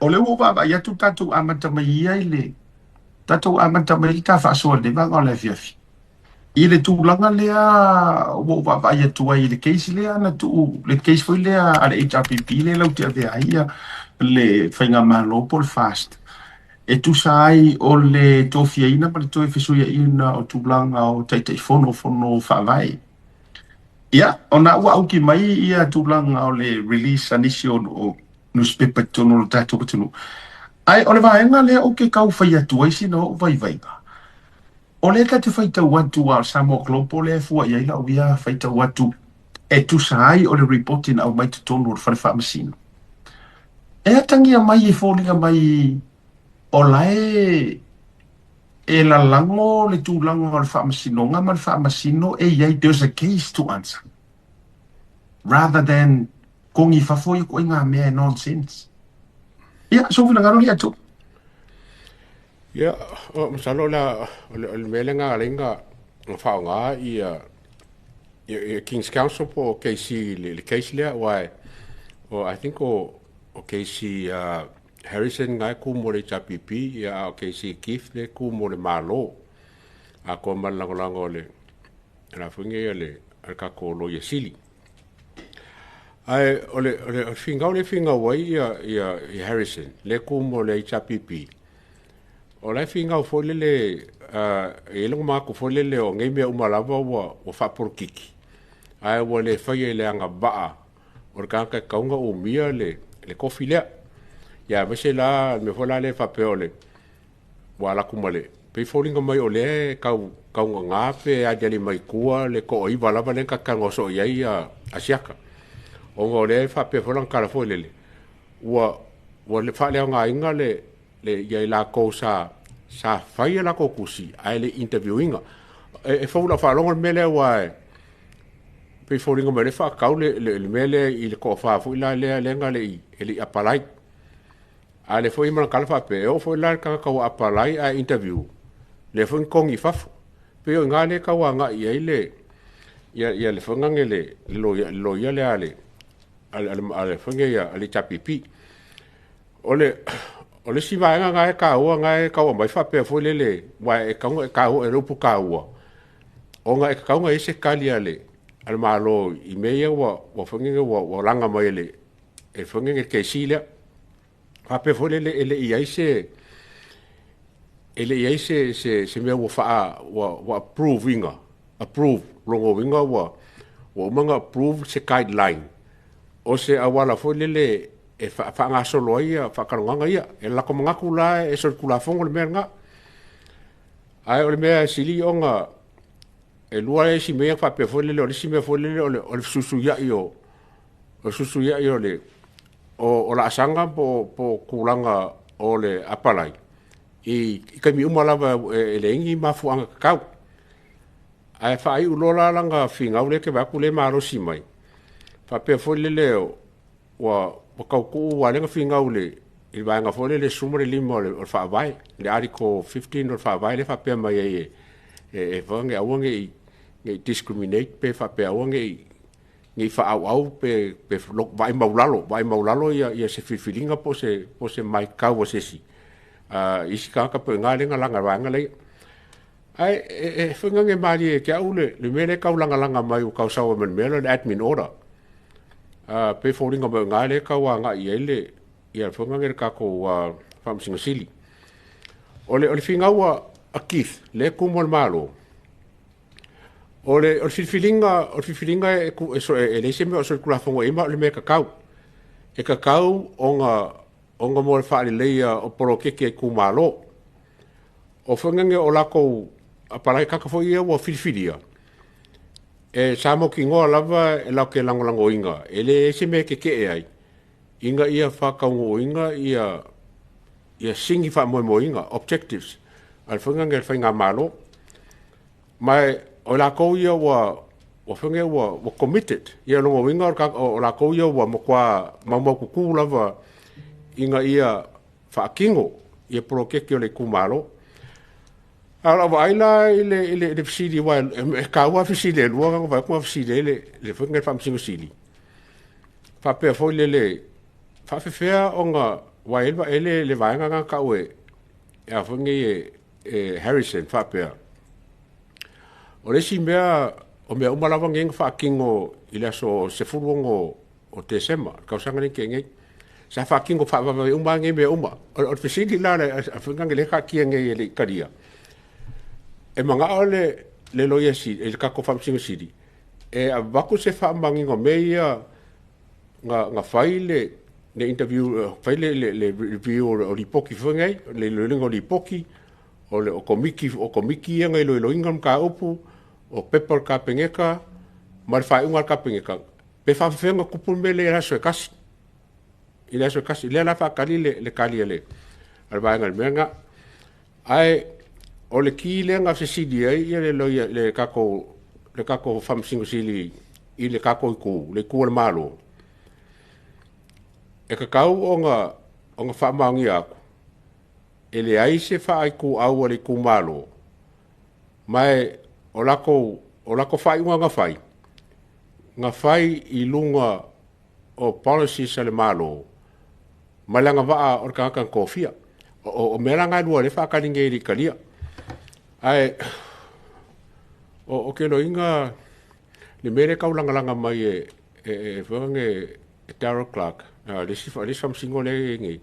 O lea ua ou vaavaai atu tatou amata mai ia i le tatou amata mai le ta faasoa i lenei vaega o le afiafi. I le tulaga lea ua ou vaavaai atu ai i le case lea na tuu, le case foi lea a le HRPP lea lau te avea ai ia le faigamalo po o le FAST, e tusa ai o le tofiaina ma le toe fesuiaiga o tulaga o Taitaifono o Fono Faavae. Ia, ona ua auki mai ia tulaga o le release a nisi o nusipepa i totonu o le tatou atunuu. Ae o le vaega lea ou te tau fai atu ai sina ou vaivaiga, o lea ta te faitau atu a o le Samoa Global lea e fua i ai lau ia faitau atu e tusa ai o le ripoti na aumai totonu o le fale faamasino. E atagia mai e foliga mai o la e lalago le tulaga o le faamasinoga ma le faamasino e i ai, there's a case to answer rather than kogi i fafo ia ituaiga mea e nonsense. Ia, sou finagalo lea atu. Ia, o masalo la o le mea lea na ala ai na faaaoga ia King's Counsel po o KC le case lea, aua o I think o KC Harrison na e ku mo le HRPP, ia a o KC Keith le ku mo le Malo. A koa ma le lagolago o le la foi ia le tatou Loia Sili. Ae o le figau le figau ai ia Harrison le ku mo le HRPP. O la e figau foi lele e le manatu foi lele o nei mea uma lava ua faapolokiki. Ae ua le faia i le agavaa o le tagata e tatau ona umia le tofi lea. Ia aemaise la le mea foi la lea faapea o le ua alu atu ma le pei foliga mai o lea e tau taugaga pe aliali mai tua le toaiva lava lea na talanoa soo i ai ia Asiata. Ona o lea e faapea foi lana tala foi lele ua le faaleaogaina le ia i latou sa faia latou tusi ae le interview ina. E fou lau faalogo le mea lea ua pei foliga mai le faatau le mea lea i le toafa foi la lea na le i e le i apalai. A le foi ma kala faapea e oo foi la le tagata ua apalai ae interview le foi kogi i fafo. Pei o ina le tau agai i ai le ia le fagage le loia lea a le fage ia a le HRPP. O le isi vaega na e taua na e tau aumai faapea foi lele ua e tau e taua e le upu taua ona e tatau ona i ai se tali a le Malo i mea ia ua fagage ua laga mai e le e fagage KC lea. Faapea foi lele e le i ai se e le i ai se mea ua faa ua approve ina approve logo ina ua uma ona approve se guideline o se auala foi lele e faagasolo ai ia faatalanoaga ia. E lako manatu la e solitulafono le mea lena. Ae o le mea e sili ona e lua isi mea faapea foi lele o le isi mea foi lele o le fesuisuiai o le fesuisuiai o le o laasaga po tulaga o le apalai i taimi uma lava e leai ni mafuaaga tatau. Ae faaiu loa la lana finau lea ke vaai atu lea e malosi mai. Faapea foi lele ua tautuu ua lea na finau i le vaega foi lele 15 o le faavae, le article 15 o le faavae lea faapea mai ai e fai aua ne i discriminate pe faapea aua ne i faaauau pe vaai maulalo ia se filifiliga po o se matau a se isi isi tagata po o ina lea na laga vaega lea. Ae e faigaga malie ke au le mea lea tau lagalaga mai ua tau sau ai ma le mea lea o le admin order. Pe foliga mai o ina lea tau agai i ai le ia faigaga le tatou Faamasino Sili. O le finau a Keith le tumu o le Malo o le filifiliga e leai se mea o solitulafono i ai ma o le mea e tatau. E tatau ona mo le faaleleia o poloketi a itumalo. O faigaga o latou apalai tagata foi ia ua filifilia, e sa mautinoa lava e latou te lagolagoina e leai se mea e tetee ai ina ia faataunuuina ia sigi faamoemoeina objectives a le faigaga le faigamalo. Ma o latou ia ua faiga ua committed ia lona uiga o latou ia ua matua maumaututu lava ina ia faatino ia poloketi o le itumalo. A o lau vaai la i le fesili aua e taua fesili e lua na vaai atu na fesili ai le faiga le Faamasino Sili. Faapea foi lele faafefea ona Ua e le le vaega na tau e a foi nei e Harrison faapea. O le isi mea o mea uma lava nei na faatino i le aso 16 o Tesema, le tausaga lea na tea nei. Sa faatino faavavevave uma lava nei mea uma. O le fesili la a foi lea e taatia nei e le i talia, e manao le Loia Sili, le tatou Faamasino Sili, e avatu se faamanino o mea ia na fai le interview, fai le review o lipoti foi nei, le iloiloga o lipoti, o komiti ia na iloiloina mataupu, o pepa o le Kapeneta, ma le faaiuga a le Kapeneta, pe faafefea ona tupu le mea lea i le aso e tasi. I le aso e tasi, lea la faatali le tali a le vaega i le mea lena. Ae o le ki lea na fesili ai le tatou Faamasino Sili i le tatou itu, le itu o le Malo, e tatau ona faamaonia atu, e leai se faaituau a le itumalo, ma o latou faaiuga na fai, na fai i luga o policies a le Malo, ma le agavaa o le tagata na tofia. O mea la na e lua o lea e faatali nei e le i talia. Ae o ke loiga le mea lea e taulagalaga mai e Darrell Clarke, le isi faamasino lea e i ai nei,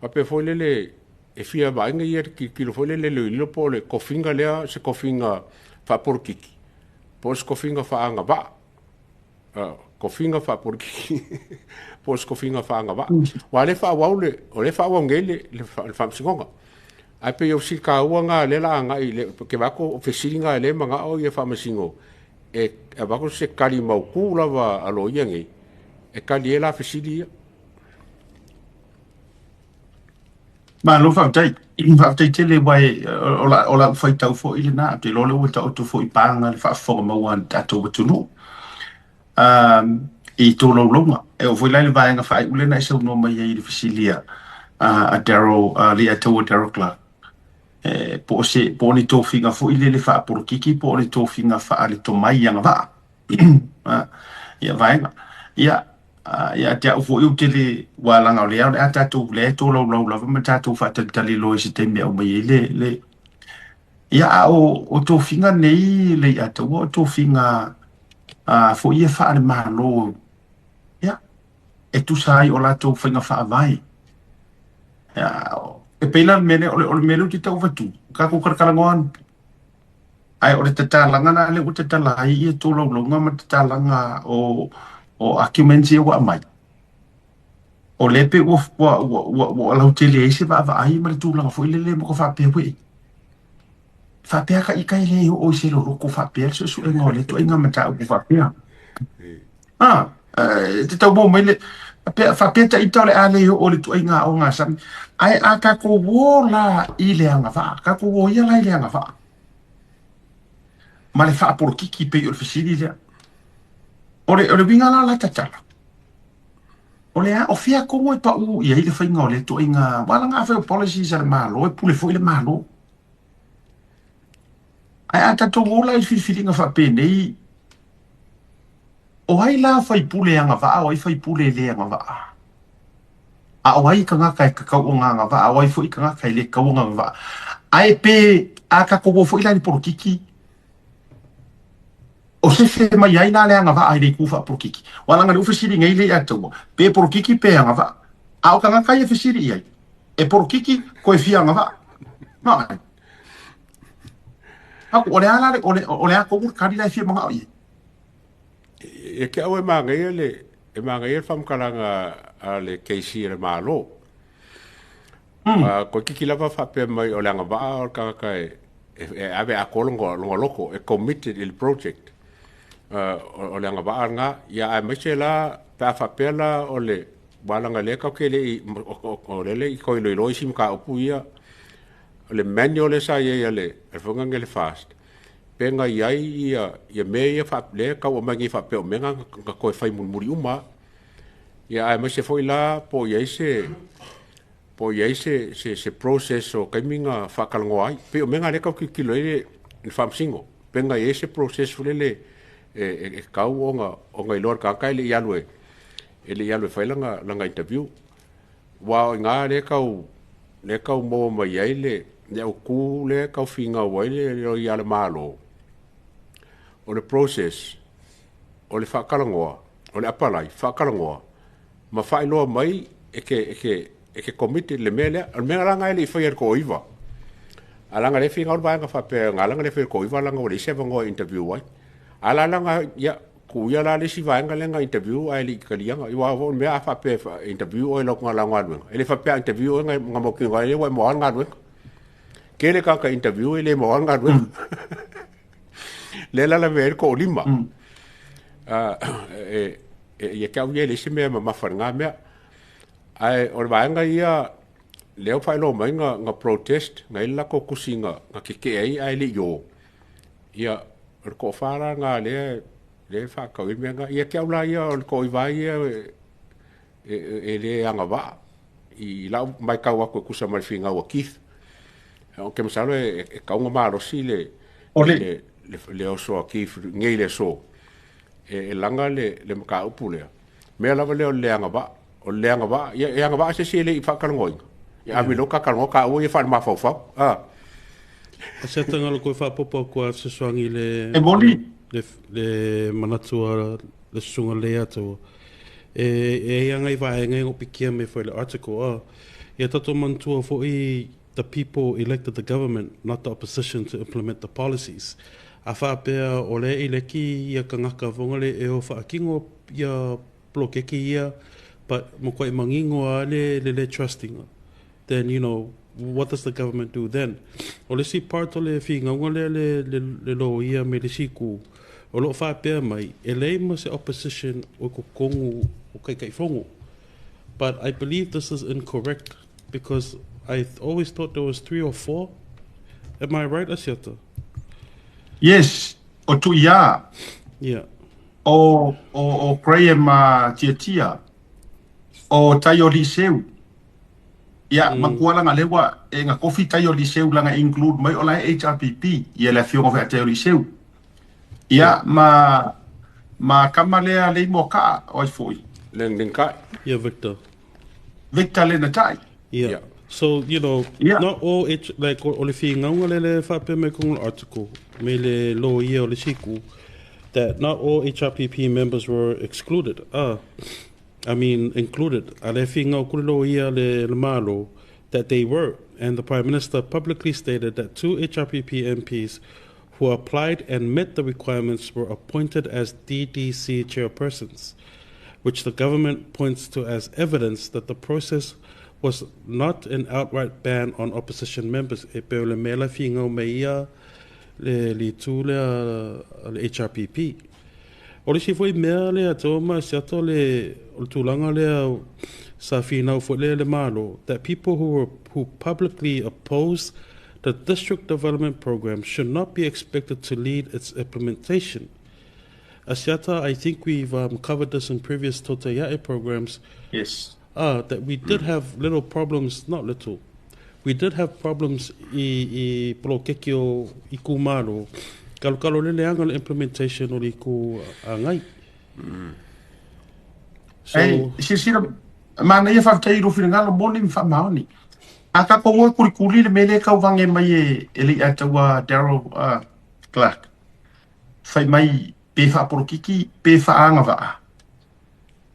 faapea foi lele e fia vaaiga ia le tilotilo foi lele i le po o le tofiga lea se tofiga faapolokiki, po o se tofiga faaagavaa. Tofiga faapolokiki po o se tofiga faaagavaa. Aua o lea e o lea e faaauau nei le faamasinoga. Ae pei o fesili taua na o lea o le a agai, ou te vaai atu o fesili na o lea e manao ia faamasino e avatu se tali mautu lava a loia nei, e tali ai la fesili ia. Malo faafetai. Faafetai tele aua o lau faitau foi lena, ou te iloa o lea ua taoto foi i paga le faafofoga maua a le tatou atunuu i tolaulauga. E oo foi la i le vaega faaiu lea na e saunoa mai ai i le fesili a Darrell, Leiataua Darrell Clarke, po o ni tofiga foi lele faapolokiki po o ni tofiga faale-tomai agavaa. Ia vaega. Ia, ia te au foi ou te le, ua leaga o lea o le a tatou lea e tolaulau lava ma tatou faatalitali loa i se taimi e aumai ai le ia a o tofiga nei Leiataua o tofiga foi ia faale-Malo, ia, e tusa ai o latou faiga faavae. Ia, e pei la le mea lea, o le mea lea ou te tau avatu, tatou talatalanoa anu. Ae o le tatalaga la lea ua tatala ai ia tolaulauga ma tatalaga o arguments ia ua aumai. O lea pe ua lautele ai se vaavaai ma le tulaga foi lele mo ka faapea we. Faapea ka ika e le oo i se loloko faapea le suesuega o le ituaiga mataupu faapea. Te tau mau mai le faapea ta ita o le a le oo i le ituaiga o gasami. Ae a tatou o la i le agavaa, tatou o ia la i le agavaa. Ma le faapolokiki pei o le fesili lea. O le uiga la la tatala. O le a o fea tonu e pau i ai le faiga o le ituaiga, aua leaga afai o policies a le Malo, e pule foi le Malo. Ae a tatou o la i le filifiliga faapenei, o ai la faipule agavaa, o ai faipule le agavaa? A o ai tagata e tatau ona agavaa, o ai foi tagata e le tatau ona agavaa? Ae pe a tatou o foi la i le polokiki, o sefe mai ai la le agavaa i le itu faapolokiki. Aua leaga o lea ua fesili nei Leiataua, pe polokiki pe agavaa. A o tagata ia e fesili i ai, e polokiki koe fia agavaa. Ma ai. Aku, o le a la o le a tonu le tali la e fia manao i ai. E ke au e manaia le faamatalaga a le KC e le Malo. Koe kiki lava faapea mai o le agavaa o le tagata e ave atoa lona loko, e committed i le project. O le agavaa lena, ia aemaise la pe a faapea la o le walaga lea tau te le i, o lele i toi loiloa isi mataupu ia, o le manual lea sa i ai a le foga le FAST, pe na i ai ia mea ia lea tau aumai nei faapea o mea na toe fai mulimuli uma. Ia aemaise foi la po o i ai se process o taimi na faatalanoa ai. Pei o mea na lea tau tilotilo ai le faamasino. Pe na i ai se process foi lele e tau ona iloa le tagata e le i alu e fai lana interview. Ua o iga le kau le kau maua mai ai le autu le kau figau ai le loia a le Malo. O le process o le faatalanoa, o le apalai faatalanoa ma faailoa mai e ke komiti le mea lea. O le mea laga e le i faia le toaiva. A laga le figau le vaega faapea ga laga le faia le toaiva laga ua leai se avanoa e interview ai. A la laga ia ku ia la le isi vaega lea na interview ae le i taliaga. Ia o le mea a faapea interview oe lau galuega. E le faapea interview oe nga mautinoa ai ua e maua le galuega. Tele tagata interview e le maua le galuega. Lea la lavea ai le toalima. E ia te au ia e leai se mea e mamafa i lena mea. Ae o le vaega ia lea ua faailoa mai na protest na i ai le latou tusi na tetee ai ae le i o. Ia o le toafa la lena lea e faatau ai mea na. Ia te au la ia o le toaiva ia e le agavaa i lau matau atu e tusa ma le finau a Keith. O te masalo e tau malosi le O le le oso a Keith nei le aso e laga le mataupu lea. Mea lava lea o le agavaa. O le agavaa, ia e agavaa se isi e le i faatalagoaina. Ia ave loa talanoa taua ia faale-mafaufau. Ah. Asiata ngalo koe faapopo atu a fesoasoani le E moni. Le manatu a le susuga le atu e ia ngai vaega e pikia me foi le article a ia tatou manatua foi, the people elected the government, not the opposition, to implement the policies. A faapea o le eleki ia kangaka fonga le e o whaakingo ia polokeke ia but mo koe mangingo a le trusting, then what does the government do then? O le si part o le whingauga lea le lo ia me le siku o lo whaapea mai e lei ma se opposition o ko kongu o kai kai fongo. But I believe this is incorrect because I always thought there was three or four. Am I right, Asiata? Yes, o Tuia, o Graham Tiatia, o Taio Liseu. Ia, makuala nga lewa, e nga kofi Taio Liseu langa include mai o la HRPP, ia le afioga fe Taio Liseu. Ia, ma kama lea le mo ka o ai foi. Leng kai. Yeah, Victor. Victor le na tai. Yeah. So, not all H, like o le whingauga le le whaapea mai kongo article me le lo ia o le siku that not all HRPP members were excluded. I mean included. A le whingau kule lo ia le malo that they were. And the Prime Minister publicly stated that two HRPP MPs who applied and met the requirements were appointed as DDC chairpersons, which the government points to as evidence that the process was not an outright ban on opposition members. E pe o le mea la whingau me ia le tū lea le HRPP. O le si foi mea lea tō ma se ato le o le tūlanga lea sa whinau fo lea le malo, that people who publicly oppose the district development program should not be expected to lead its implementation. Asiata, I think we've covered this in previous Totaiae programs, that we did have little problems, not little, we did have problems i polokeke o i kumalo, kalo kalo lele anga le implementation o le ku a ngai. So, Ei, sisira, mana ia whakatei ro whiringalo moni mi whamaoni. A ka kongo kuri kuri le mele kau vange mai e le ataua Daryl Clark. Whai mai pe whaporokiki, pe whaanga waa.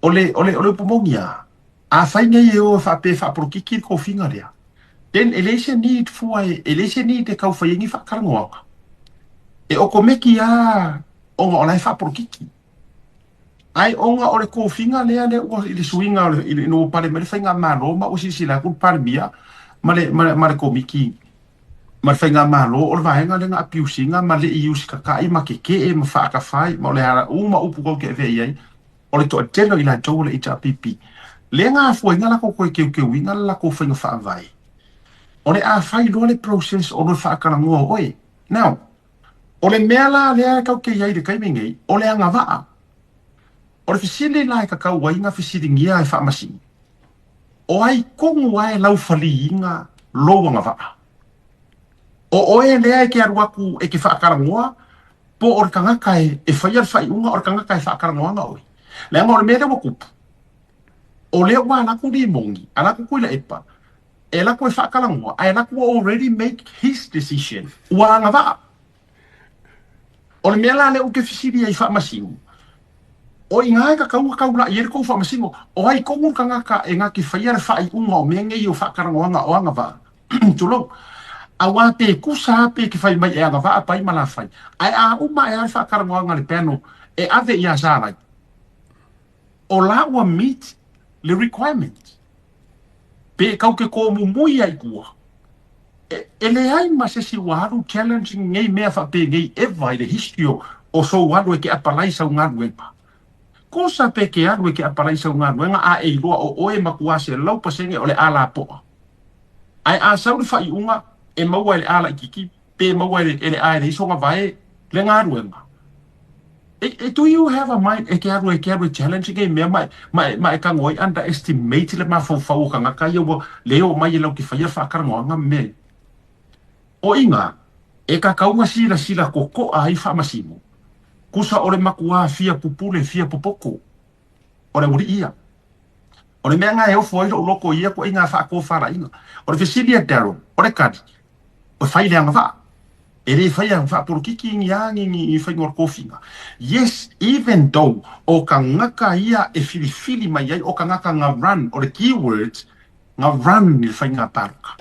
O le upomongia. A whai nei e o wha pe whaporokiki ko whinga rea. Then e le se need fua e le se need e kau whai ingi whakarangoanga. E o komeki a onga o lai whaporokiki. Ai onga o le kōwhinga lea le ua i le suiga o le i le no pale mai le faiga malo ma o sisila ku palemia ma le komiki ma le faiga malo o le vaega le nga apiusiga ma le i usi kaka'i ma keke'e ma fa'akafai ma o le ala uma upu kou ke ave i ai o le to'atele i latou o le HRPP lea ga afuaiga lakou koe keukeuiga le lakou faiga fa'avae o le afai loa le process o le fa'akalagoa oe. Now o le mea la lea e kau ke iai le taimi nei o le agava'a o le fesili la e kakau ai ga fesiligia e fa'amasii o ai kogu ae laufaliiga lou agava'a o oe lea e ke alu aku e ke fa'akalagoa po o le tagata e faia le fa'ai'uga o le tagata e fa'akalagoaga oe leaga o le mea lea ua kupu. O lea ua alaku limoni, alaku Tuilaepa, e laku e faatalanoa, ae laku ua already make his decision, ua agavaa. O le mea la lea ou te fesili ai i faamasino, o iga e tatau ona taulai ai le tou faamasino, o ai tonu le tagata e na te faia le faaiuga o mea nei o faatalanoaga o agavaa, tulou, auā pe tusa lava pe te fai mai e agavaa pai ma la fai, ae a uma ae lava le faatalanoaga a le panel e ave ia Salai, o la ua meet le requirement. Pe kau ke komumui ai tua. E leai ma se isi ua alu challenge nei mea faapenei ever i le history o sou alu e ke apalai sau galuega. Kosa pe ke alu e ke apalai sau galuega a e iloa o oe e matua 100% o le a lapoa. Ae a sau le faaiuga e maua e le a laitiiti pe maua e le a e leai soga vae le galuega. E do you have a mind e ke alu e ke alu e challenge nei mea ma ma ma e tago ai underestimate le mafaufau o tagata ia ua le oo mai e lau te faia le faatalanoaga ma mea ia. O iga, e tatau ona silasila totoa ai faamasino, tusa o le matua fia pupule fia popoto o le aualii ia. O le mea lena e ofo ai lou loto i ia ituaiga faatofalaiga. O le fesili a Darryl, o le tali, e fai le agavaa. E le faia faapolokiki ni a ni ni faiga o le tofiga. Yes, even though o tagata ia e filifili mai ai, o tagata na run, o le keywords, na run i le faiga palota.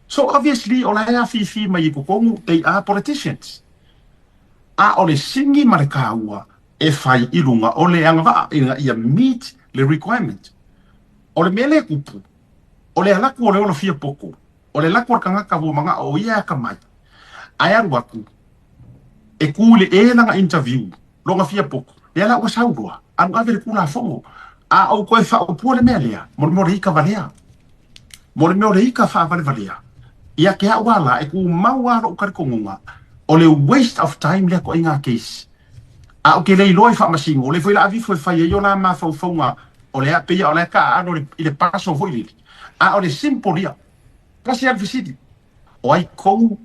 So obviously o la e afifi mai i totonu, they are politicians. A o le sigi ma le taua e fai i luga o le agavaa ina ia meet le requirement. O le mea lea e tupu, o le alu atu o le ola fia poto, o le alu atu o le tagata ua manao o ia e atamai, ae alu atu e tu i le e lana interview lona fia poto, lea la ua sau loa, alu ave le Tulafono. A ou toe faaupua le mea lea, mo le mea o le ika valea. Mo le mea o le ika faavalevalea, ia te a'u lava la, e tumau lava lo'u talitonuga, o le waste of time lea toaiga case. A ou te le iloa i faamasino, o lea foi o le a aveifo e fai ai o la mafaufauga o le a pei o la e taaalo i le paso foi lele. A o le simple ia, tasi lava le fesili, o ai tonu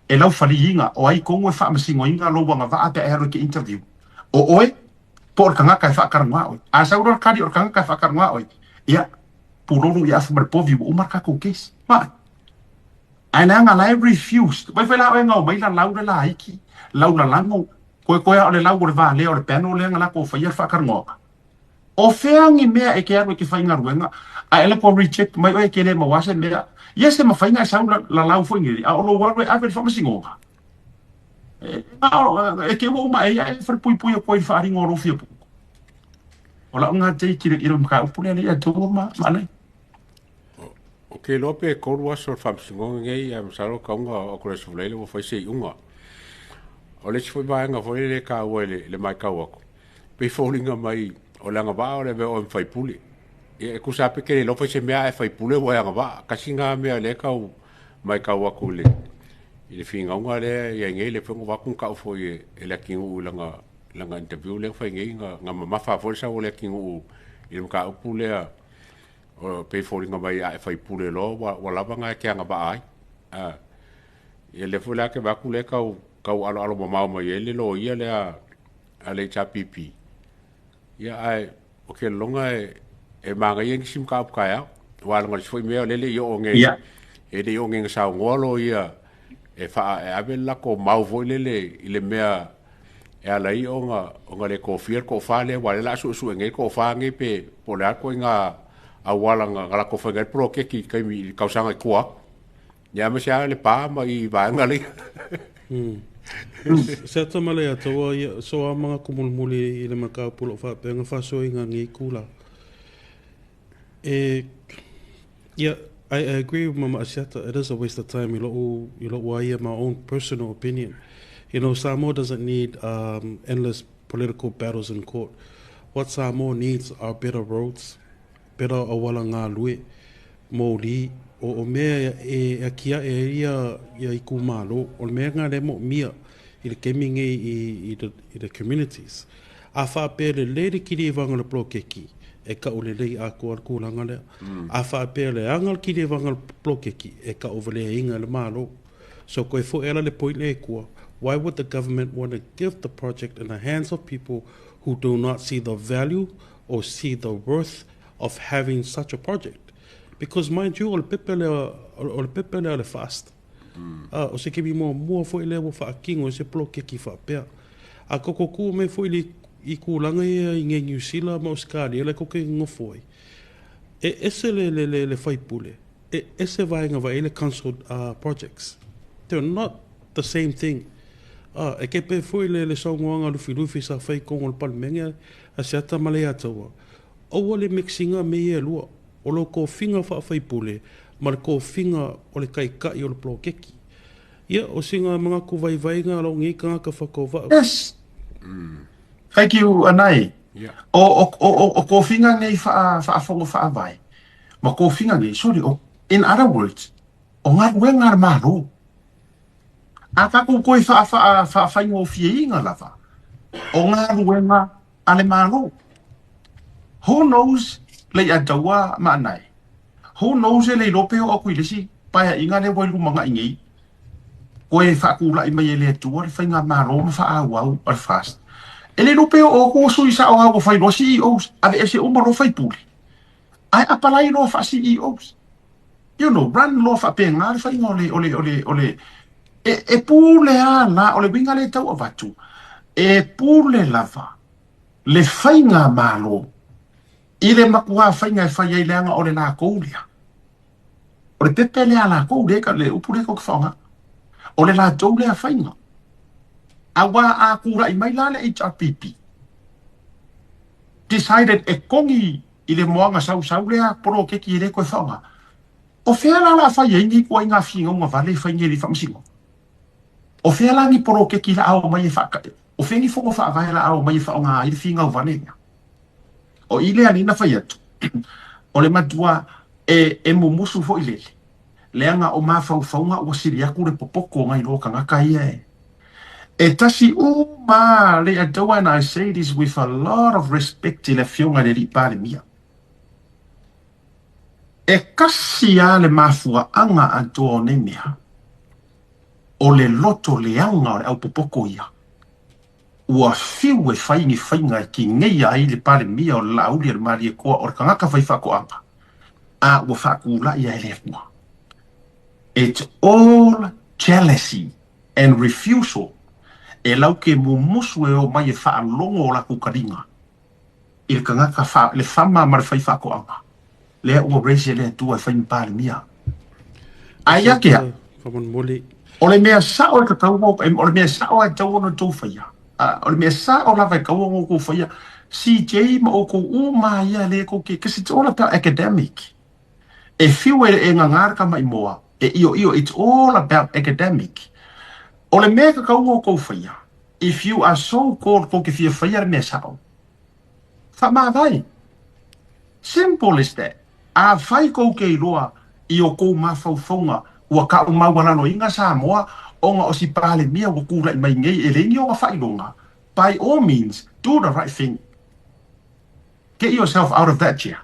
e laufaliina, o ai tonu e faamasinoina lou agavaa pe a e alu e te interview? O oe po o le tagata e faatalanoa oe? A sau loa le tali o le tagata e faatalanoa oe, ia, pulolu i afu ma le povi ua uma le tatou case. Ma, ae leaga la e refused. Vai foi la oe gao mai la lau le laiti, lau lalago, koekoe a o le lau o le valea o le panel lea na latou faia le faatalanoaga. O fea ni mea e ke alu e ke faigaluega, ae le ko reject mai oe ke le maua se mea. Ia se mafai ona e sau la lau foi nei, a o lou alu e ave i le faamasinoga. E ke ua uma e ia e falepuipui atu ai i le faaaliga o lou fia poto. O lau lena take i le mataupu lea ia tou ma maanai. O ke iloa pe 3 aso o le faamasinoga nei, ae masalo tauga o Akolesi Fulaile ua fai se iuga. O le isi foi vaega foi lele e taua i le matau atu, pei foliga mai o le agavaa o le avea oe ma faipule. Ia e tusa lava pe te le iloa fai se mea ae faipule ua e agavaa. Tasi lena mea lea e tau matau atu i le finauga lea i ai nei, lea foi na avatu na tau foi e le atunuu i lana interview lea na fai nei, na mamafa foi le sau o le atunuu i le mataupu lea, o pei foliga mai a e faipule loa ua lava na e te agavaa ai. Ia lea foi la ke vaai atu lea tau aloalo mamao mai ai le loia lea a le HRPP. Ia ae o ke lologa e manaia nisi mataupu taeao. Aua leaga o le isi foi mea o lea e le i oo nei, e le i oo nei na saunoa loia e e ave le latou mau foi lele i le mea e ala ai ona le tofia le toafa lea, aua o lea o le a suesue nei le toafa nei pe po o le a le ituaiga auala na latou faiga ai le poloketi i taimi i le tausaga i tua atu. Ia aemaise lava le pa ma i vaega lea. Se ata ma le ataua ia so a manga kumulimuli i le mataupu o lo o faapea ona faasoaina nei tulaga. E yeah, I agree with Mama Asiata, it is a waste of time i lou i lou a ia my own personal opinion. You know, Samoa doesn't need endless political battles in court. What Samoa needs are better roads, better auala galue, moli, o mea e ati ae ai ia itumalo, o le mea lena lea e moomia i le taimi nei i the communities. A faapea lelei le kilivaga o le poloketi, e taulelei atoa le tulaga lea. A faapea leaga le kilivaga o le poloketi, e tauvaleaina e le Malo. So koe foi ala le point lea i tua, why would the government want to give the project in the hands of people who do not see the value or see the worth of having such a project. Because mind you, o le pepe lea, o le pepe lea o le FAST. O se taimi muamua foi lea ua faatino ai se poloketi faapea. A tatou tuu mai foi i tulaga ia i nei Niu Sila ma Ausetalia lea tatou te nonofo ai, e ese le faipule, e ese vaega vaai le council projects. They're not the same thing. E kepe foi le saunoaga Lufilufi sa fai i totonu o le Palemene a Asiata ma Leiataua, aua le mix ina mea ia e lua, o lou tofiga faafaipule ma le tofiga o le taitai o le poloketi. Ia, o sina manatu vaivai na lou nei tagata faatauvaa. Yes. Thank you, Anai. O tofiga nei faafono faavae, ma tofiga nei, sorry, o, in other words, o galuega a le Malo. A tatou toe faafaigofieina lava, o galuega a le Malo. Who knows, Leiataua ma Anai? Who knows e le iloa pe oo atu i le isi paeaiga lea ua i lumanai nei, koe faatulai mai e le Atua le faigamalo ma faaauau a le FAST. E le iloa pe oo atu o sui sao lava ua fai loa CEOs, aveese uma loa faipule, ae apalai loa faa-CEOs. Run loa faapena le faiga o le e pule lava la, o le uiga lea e tau avatu, e pule lava le faigamalo i le matuā faiga e fai ai leaga o le lakou lea. O le pepe lea a lakou lea, le upu lea kou te faaaoga. O le latou lea faiga. Auā a tulai mai la le HRPP, decided e kogi i le moaga sausau lea poloketi e le toe faaaoga. O fea la la fai ai nei ituaiga finauga vale e fai nei i le faamasinoga? O fea la ni poloketi la ao mai e faaka? O fea ni fono faavae la ao mai e faaaoga ai le finau vale lea? O i lea ni na fai atu. O le matua e mumusu foi lele. Leaga o mafaufauga ua sili atu le popoto nai lo tagata ia e. E tasi uma Leiataua, and I say this with a lot of respect i le afioga i le alii Palemia. E kasi lava le mafuaaga atoa o nei mea. O le loto leaga o le aupopoto ia. Ua fiu e fai ni faiga e tigeia ai le Palemia o le Laauli a le Malietoa o le tagata fai faatoaga. A ua faatulai ai le Atua. It's all jealousy and refusal e lau ke mumusu e o mai e faalogo o latou taliga i le tagata le fama ma le fai faatoaga. Lea ua raise e le Atua e fai ma Palemia. Ai ia ke a, Faamolemole. O le mea sao e tatau o le mea sao e tatau ona outou faia. O le mea sao lava e tatau ona outou faia. CJ ma outou uma ia le kou ke, because it's all about academic. E fiu e gagā le tamaimoa, e io io, it's all about academic. O le mea e tatau ona outou faia, if you are so called kou te fia faia le mea sao, faamavae. Simple as that. A fai kou ke iloa i o kou mafaufauga ua taʻumaualaloina Samoa ona o si Palemia ua tulaʻi mai nei e leai ni ona faailoga, by all means, do the right thing. Get yourself out of that chair.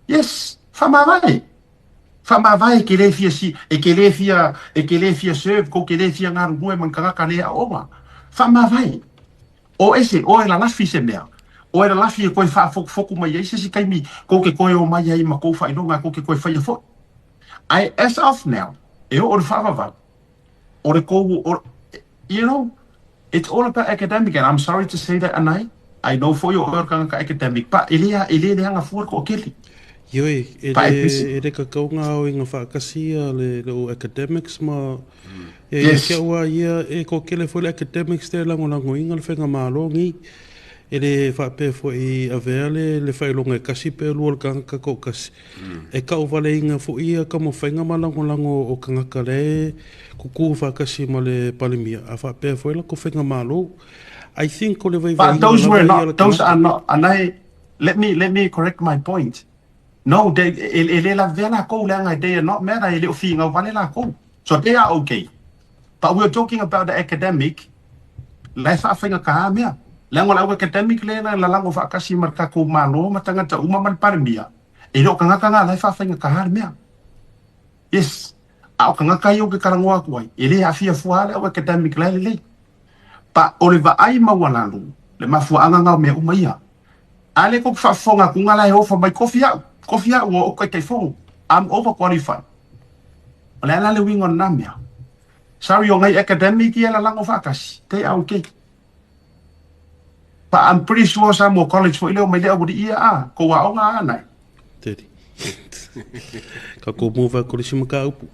Yes, faamavae. Faamavae ke le fia si, e ke le fia, e ke le fia serve, kou ke le fia galulue ma ni tagata le aoga. Faamavae. O ese, o e lalafi se mea. O e lalafi e koe faafokufoku mai ai se isi taimi kou ke koe o mai ai ma kou faailoga kou ke koe faia foi. Ae as of now, e oo le faavavau, o le kou, o, it's all about academic, and I'm sorry to say that, Anai, I know foi o oe o le tagata academic, pa e le, e le leaga fua le toatele. Ioe, e Pa e le, pisi. e le kakauga au i ngā whaakasia le o academics ma e ia ua ia e toatele foi le academics te lagolagoina le faigamalo nei. E le faapea foi avea le faailoga e kasi pe lua o le tagata toʻatasi. E taʻuvaleina foi ia taumafaiga ma lagolago o tagata le kukū faatasi ma le Palemia a faapea foi latou faigamalo. I think o le But vaivaiga those were lava ia o le not, those tagata. are not, Anai, let me correct my point. No, they, e le lavea lakou leaga they are not matter, e le o finau vale lakou. So they are okay. But we are talking about the academic, la e faafaigata mea. Leaga o le au academic lea na lalago faatasi ma le tatou Malo ma tagata uma ma le Palemia, e le o tagata na la e faafaigata le mea. Yes, a o tagata ia ou te talanoa atu ai, e le aafia fua le au academic la e lelei. Pa o le vaai maualalo, le mafuaaga na o mea uma ia. A lea kou te faafofoga atu la e ofa mai tofi au, tofi au ua ou Taitaifono. I'm overqualified. O le a la le uiga o lena mea? Sorry, o ngai academic ia lalago faatasi. They are okay. But I'm pretty sure Samoa College foi leo mai le au ia a, ko wa onga ana. Teri. Ka ko mova ko le sima ka upu.